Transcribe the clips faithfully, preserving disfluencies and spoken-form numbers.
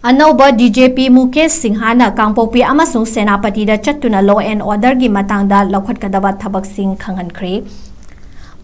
ꯑꯅꯧꯕ D G P Mukesh ꯁꯤꯡꯍꯥꯅ ꯀꯥꯡꯄꯣꯛꯄꯤ ꯑꯃꯁꯨꯡ ꯁꯦꯅꯥꯄꯇꯤꯗ ꯆꯠꯇꯨꯅ law and orderꯒꯤ ꯃꯇꯥꯡꯗ ꯂꯧꯈꯠꯀꯗꯕ ꯊꯕꯛꯁꯤꯡ ꯈꯪꯍꯟꯈ꯭ꯔꯦ꯫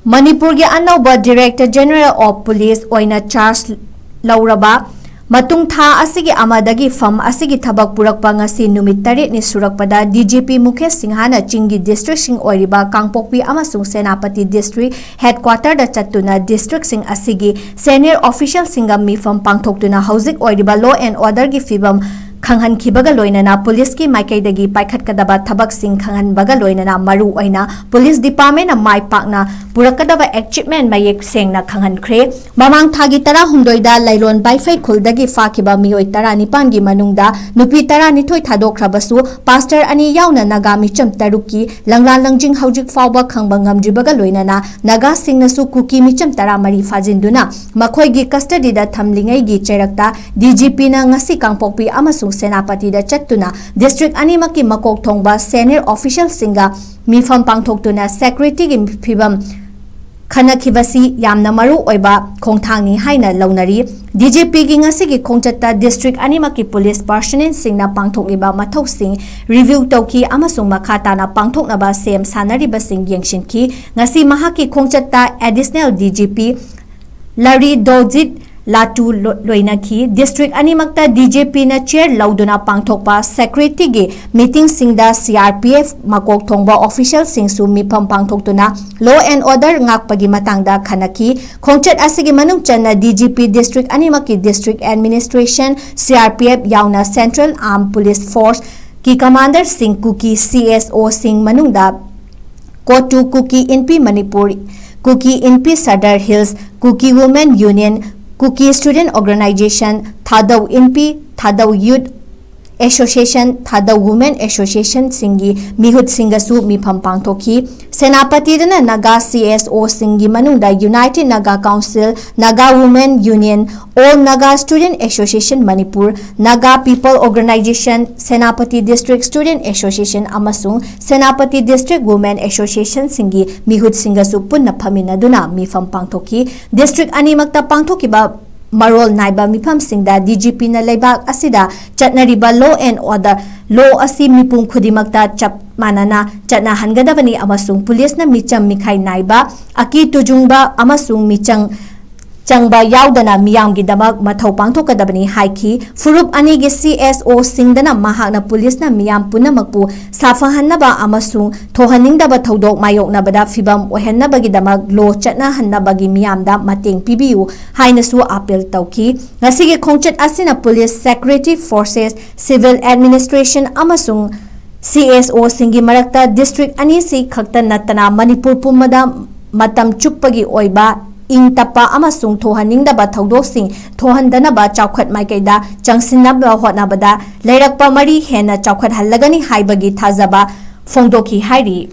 ꯃꯅꯤꯄꯨꯔꯒꯤ ꯑꯅꯧꯕ Director General of Police ꯑꯣꯏꯅ charge ꯂꯧꯔꯕ ꯃꯇꯨꯡ ꯊꯥ ꯑꯁꯤꯒꯤ ꯑꯃꯗꯒꯤ firm ꯑꯁꯤꯒꯤ ꯊꯕꯛ ꯄꯨꯔꯛꯄ ꯉꯁꯤ ꯅꯨꯃꯤꯠ ꯇꯔꯦꯠꯅꯤ ꯁꯨꯔꯛꯄꯗ ꯗꯤ ꯖꯤ ꯄꯤ ꯃꯨꯀꯦꯁ ꯁꯤꯡꯍꯥꯅ ꯆꯤꯡꯒꯤ districtꯁꯤꯡ ꯑꯣꯏꯔꯤꯕ ꯀꯥꯡꯄꯣꯛꯄꯤ ꯑꯃꯁꯨꯡ ꯁꯦꯅꯥꯄꯇꯤ district headquarterꯗ ꯆꯠꯇꯨꯅ districtꯁꯤꯡ ꯑꯁꯤꯒꯤ senior officialꯁꯤꯡꯒ ꯃꯤꯐꯝ ꯄꯥꯡꯊꯣꯛꯇꯨꯅ ꯍꯧꯖꯤꯛ ꯑꯣꯏꯔꯤꯕ law and orderꯒꯤ ꯐꯤꯕꯝ ꯈꯪꯍꯟꯈꯤꯕꯒ ꯂꯣꯏꯅꯅ policeꯀꯤ ꯃꯥꯏꯀꯩꯗꯒꯤ ꯄꯥꯏꯈꯠꯀꯗꯕ ꯊꯕꯛꯁꯤꯡ ꯈꯪꯍꯟꯕꯒ ꯂꯣꯏꯅꯅ ꯃꯔꯨ ꯑꯣꯏꯅ police departmentꯅ ꯃꯥꯏ ꯄꯥꯛꯅ ꯄꯨꯔꯛꯀꯗꯕ achievement ꯃꯌꯦꯛ ꯁꯦꯡꯅ ꯈꯪꯍꯟꯈ꯭ꯔꯦ꯫ ꯃꯃꯥꯡ ꯊꯥꯒꯤ ꯇꯔꯥꯍꯨꯝꯗꯣꯏꯗ ꯂꯩꯔꯣꯟ ꯕꯥꯏꯐꯩ ꯈꯨꯜꯗꯒꯤ ꯐꯥꯈꯤꯕ ꯃꯤꯑꯣꯏ ꯇꯔꯥꯅꯤꯄꯥꯟꯒꯤ ꯃꯅꯨꯡꯗ ꯅꯨꯄꯤ ꯇꯔꯥꯅꯤꯊꯣꯏ ꯊꯥꯗꯣꯛꯈ꯭ꯔꯕꯁꯨ, pastor ꯑꯅꯤ ꯌꯥꯎꯅ ꯅꯥꯒꯥ ꯃꯤꯆꯝ ꯇꯔꯨꯛꯀꯤ ꯂꯪꯂꯥ ꯂꯪꯖꯤꯡ ꯍꯧꯖꯤꯛ ꯐꯥꯎꯕ ꯈꯪꯕ ꯉꯝꯗ꯭ꯔꯤꯕꯒ ꯂꯣꯏꯅꯅ ꯅꯥꯒꯥꯁꯤꯡꯅꯁꯨ ꯀꯨꯀꯤ ꯃꯤꯆꯝ ꯇꯔꯥꯃꯔꯤ ꯐꯥꯖꯤꯟꯗꯨꯅ ꯃꯈꯣꯏꯒꯤ custodyꯗ ꯊꯝꯂꯤꯉꯩꯒꯤ ꯆꯩꯔꯛꯇ ꯗꯤ ꯖꯤ ꯄꯤꯅ ꯉꯁꯤ ꯀꯥꯡꯄꯣꯛꯄꯤ ꯑꯃꯁꯨꯡ ꯁꯦꯅꯥꯄꯇꯤꯗ ꯆꯠꯇꯨꯅ district ꯑꯅꯤꯃꯛꯀꯤ ꯃꯀꯣꯛ ꯊꯣꯡꯕ senior officialꯁꯤꯡꯒ ꯃꯤꯐꯝ ꯄꯥꯡꯊꯣꯛꯇꯨꯅ securityꯒꯤ ꯐꯤꯕꯝ ꯈꯟꯅꯈꯤꯕꯁꯤ ꯌꯥꯝꯅ ꯃꯔꯨ ꯑꯣꯏꯕ ꯈꯣꯡꯊꯥꯡꯅꯤ ꯍꯥꯏꯅ ꯂꯧꯅꯔꯤ꯫ ꯗꯤ ꯖꯤ ꯄꯤꯒꯤ ꯉꯁꯤꯒꯤ ꯈꯣꯡꯆꯠꯇ district ꯑꯅꯤꯃꯛꯀꯤ police personnelꯁꯤꯡꯅ ꯄꯥꯡꯊꯣꯛꯂꯤꯕ ꯃꯊꯧꯁꯤꯡ review ꯇꯧꯈꯤ ꯑꯃꯁꯨꯡ ꯃꯈꯥ ꯇꯥꯅ ꯄꯥꯡꯊꯣꯛꯅꯕ ꯁꯦꯝ ꯁꯥꯅꯔꯤꯕꯁꯤꯡ ꯌꯦꯡꯁꯤꯟꯈꯤ꯫ ꯉꯁꯤ ꯃꯍꯥꯛꯀꯤ ꯈꯣꯡꯆꯠꯇ Additional D G P ꯂꯔꯤ ꯗꯣꯖꯤꯠ ꯂꯥꯇꯨ ꯂꯣ-, ꯂꯣꯏꯅꯈꯤ꯫ District ꯑꯅꯤꯃꯛꯇ ꯗꯤ ꯖꯤ ꯄꯤꯅ chair ꯂꯧꯗꯨꯅ ꯄꯥꯡꯊꯣꯛꯄ securityꯒꯤ meetingꯁꯤꯡꯗ C R P F ꯃꯀꯣꯛ ꯊꯣꯡꯕ officialꯁꯤꯡꯁꯨ ꯃꯤꯐꯝ ꯄꯥꯡꯊꯣꯛꯇꯨꯅ law and order ꯉꯥꯛꯄꯒꯤ ꯃꯇꯥꯡꯗ ꯈꯟꯅꯈꯤ꯫ ꯈꯣꯡꯆꯠ ꯑꯁꯤꯒꯤ ꯃꯅꯨꯡ ꯆꯟꯅ D G P district ꯑꯅꯤꯃꯛꯀꯤ district administration, C R P F ꯌꯥꯎꯅ Central Armed Police Forceꯀꯤ commanderꯁꯤꯡ, ꯀꯨꯀꯤ C S Oꯁꯤꯡ ꯃꯅꯨꯡꯗ ꯀꯣꯇꯨ ꯀꯨꯀꯤ ꯏꯟꯄꯤ ꯃꯅꯤꯄꯨꯔ, ꯀꯨꯀꯤ ꯏꯟꯄꯤ ꯁꯗꯔ ꯍꯤꯜꯁ, ꯀꯨꯀꯤ ꯋꯨꯃꯦꯟ ꯌꯨꯅꯤꯌꯟ, ꯀꯨꯀꯤ ꯁ꯭ꯇꯨꯗꯦꯟꯠ ꯑꯣꯔꯒꯅꯥꯏꯖꯦꯁꯟ, ꯊꯥꯗꯧ ꯏꯟꯄꯤ, ꯊꯥꯗꯧ ꯌꯨꯠ ꯑꯦꯁꯣꯁꯤꯌꯦꯁꯟ, ꯊꯥꯗꯧ ꯋꯨꯃꯦꯟ ꯑꯦꯁꯣꯁꯤꯌꯦꯁꯟꯁꯤꯡꯒꯤ ꯃꯤꯍꯨꯠꯁꯤꯡꯒꯁꯨ ꯃꯤꯐꯝ ꯄꯥꯡꯊꯣꯛꯈꯤ꯫ ꯁꯦꯅꯥꯄꯇꯤꯗꯅ ꯅꯥꯒꯥ C S Oꯁꯤꯡꯒꯤ ꯃꯅꯨꯡꯗ United Naga Council, Naga Women Union, All Naga Student Association Manipur, Naga People Organization, Senapati District Student Association ꯑꯃꯁꯨꯡ Senapati District Women Associationꯁꯤꯡꯒꯤ ꯃꯤꯍꯨꯠꯁꯤꯡꯒꯁꯨ ꯄꯨꯟꯅ ꯐꯝꯃꯤꯟꯅꯗꯨꯅ ꯃꯤꯐꯝ ꯄꯥꯡꯊꯣꯛꯈꯤ꯫ District ꯑꯅꯤꯃꯛꯇ ꯄꯥꯡꯊꯣꯛꯈꯤꯕ ꯃꯔꯣꯜ ꯅꯥꯏꯕ ꯃꯤꯐꯝꯁꯤꯡꯗ ꯗꯤ ꯖꯤ ꯄꯤꯅ ꯂꯩꯕꯥꯛ ꯑꯁꯤꯗ ꯆꯠꯅꯔꯤꯕ law and order, law ꯑꯁꯤ ꯃꯤꯄꯨꯝ ꯈꯨꯗꯤꯡꯃꯛꯇ ꯆꯞ ꯃꯥꯟꯅꯅ ꯆꯠꯅꯍꯟꯒꯗꯕꯅꯤ ꯑꯃꯁꯨꯡ ꯄꯨꯂꯤꯁꯅ ꯃꯤꯆꯝ ꯃꯤꯈꯥꯏ ꯅꯥꯏꯕ, ꯑꯀꯤ ꯇꯨꯖꯨꯡꯕ ꯑꯃꯁꯨꯡ ꯃꯤꯆꯪ ꯆꯪꯕ ꯌꯥꯎꯗꯅ ꯃꯤꯌꯥꯝꯒꯤꯗꯃꯛ ꯃꯊꯧ ꯄꯥꯡꯊꯣꯛꯀꯗꯕꯅꯤ ꯍꯥꯏꯈꯤ꯫ ꯐꯨꯔꯨꯞ ꯑꯅꯤꯒꯤ ꯁꯤ ꯑꯦꯁ ꯑꯣꯁꯤꯡꯗꯅ ꯃꯍꯥꯛꯅ ꯄꯨꯂꯤꯁꯅ ꯃꯤꯌꯥꯝ ꯄꯨꯝꯅꯃꯛꯄꯨ ꯁꯥꯐꯍꯟꯅꯕ ꯑꯃꯁꯨꯡ ꯊꯣꯛꯍꯟꯅꯤꯡꯗꯕ ꯊꯧꯗꯣꯛ ꯃꯥꯌꯣꯛꯅꯕꯗ ꯐꯤꯚꯝ ꯑꯣꯏꯍꯟꯅꯕꯒꯤꯗꯃꯛ law ꯆꯠꯅꯍꯟꯅꯕꯒꯤ ꯃꯤꯌꯥꯝꯗ ꯃꯇꯦꯡ ꯄꯤꯕꯤꯌꯨ ꯍꯥꯏꯅꯁꯨ ꯑꯥꯄꯤꯜ ꯇꯧꯈꯤ꯫ ꯉꯁꯤꯒꯤ ꯈꯣꯡꯆꯠ ꯑꯁꯤꯅ police, security forces, civil administration ꯑꯃꯁꯨꯡ ꯁꯤ ꯑꯦꯁ ꯑꯣꯁꯤꯡꯒꯤ ꯃꯔꯛꯇ ꯗꯤꯁꯇ꯭ꯔꯤꯛ ꯑꯅꯤꯁꯤ ꯈꯛꯇ ꯅꯠꯇꯅ ꯃꯅꯤꯄꯨꯔ ꯄꯨꯝꯕꯗ ꯃꯇꯝ ꯆꯨꯞꯄꯒꯤ ꯑꯣꯏꯕ ꯏꯪ ꯇꯞꯄ ꯑꯃꯁꯨꯡ ꯊꯣꯛꯍꯟꯅꯤꯡꯗꯕ ꯊꯧꯗꯣꯛꯁꯤꯡ ꯊꯣꯛꯍꯟꯗꯅꯕ ꯆꯥꯎꯈꯠ ꯃꯥꯏꯀꯩꯗ ꯆꯪꯁꯤꯟꯅꯕ ꯍꯣꯠꯅꯕꯗ ꯂꯩꯔꯛꯄ ꯃꯔꯤ ꯍꯦꯟꯅ ꯆꯥꯎꯈꯠꯍꯜꯂꯒꯅꯤ ꯍꯥꯏꯕꯒꯤ ꯊꯥꯖꯕ ꯐꯣꯡꯗꯣꯛꯈꯤ ꯍꯥꯏꯔꯤ꯫